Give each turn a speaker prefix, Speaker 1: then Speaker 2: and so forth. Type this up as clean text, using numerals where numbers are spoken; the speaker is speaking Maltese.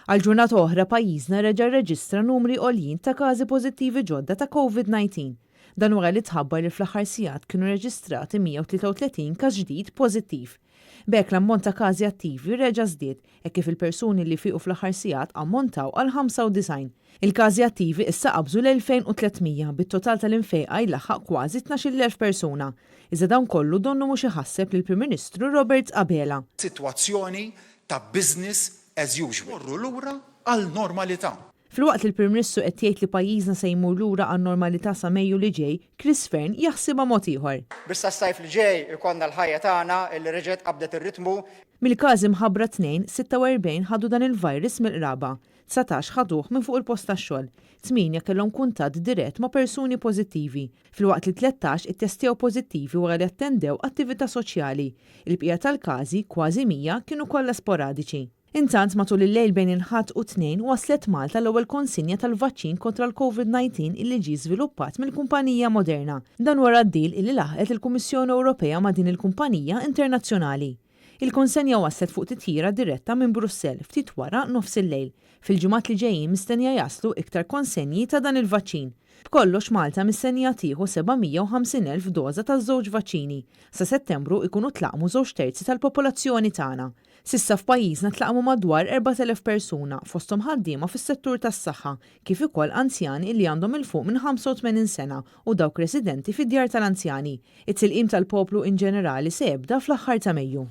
Speaker 1: Għal ġurnata oħra pajjiżna reġa' rreġistra numri għoljin ta' każi pożittivi ġodda ta' Covid-19. Dan wara li tħabbar li fl-aħħar sigħat kienu reġistrati 133 każ ġdid pożittiv. B'hekk l-ammont ta' każi attivi reġa' żdied hekk kif il-persuni li fiequ fl-aħħar sigħat ammontaw għal 95. Il-każi attivi issa qabżu l-2,300 bit-total tal-imfejqa jlaħħaq kważi 12,000 persuna. Iżda dan kollu donnu mhux iħasseb lill-Prim Ministru Robert Abela.
Speaker 2: Sitwazzjoni ta' business as usual. Morru lura għal normalità.
Speaker 1: Filwaqt li l-Prim Ministru qed jgħid li pajjiżna se jmur lura għan-normalità sa Mejju li ġej, Chris Fearne jaħsibha mod ieħor.
Speaker 3: Biex sas-sajf li ġej ikollna l-ħajja tagħna illi reġgħet qabdet ir-ritmu.
Speaker 1: Mill-każi mħabbra t-Tnejn, 46 ħadu dan il-virus mill-qraba, 19 ħaduh minn fuq il-post tax-xogħol, tmienja kellhom kuntatt dirett ma' persuni pożittivi, filwaqt li 13 ittestjaw pożittivi wara li attendew attività soċjali. Il-bqija tal-każi, kważi 100, kienu kollha sporadiċi. Intant, matul il-lejl bejn il-Ħadd u t-Tnejn waslet Malta l-ewwel konsinja tal-vaċċin kontra l-Covid-19 illi ġie żviluppat mill-kumpanija Moderna. Dan wara d-deal illi laħqet il-Kummissjoni Ewropea ma' din il-kumpanija internazzjonali. Il-konsenja waslet fuq titjira diretta minn Brussell ftit wara nofsillejl. Fil-ġimgħat li ġejjin mistennija jaslu iktar konsenji ta' dan il-vaċċin. B'kollox Malta mistennija tieħu 750,000 doża taż-żewġ vaċċini. Sa Settembru jkunu tlaqqmu żewġ terzi tal-popolazzjoni tagħna. S'issa f'pajjiżna tlaqqmu madwar 4,000 persuna, fosthom ħaddiema fis-settur tas-saħħa, kif ukoll anzjani li għandhom 'il fuq minn 85 sena u dawk residenti fi djar tal-anzjani. It-tilqim tal-poplu inġenerali se jibda fl-aħħar ta' Mejju.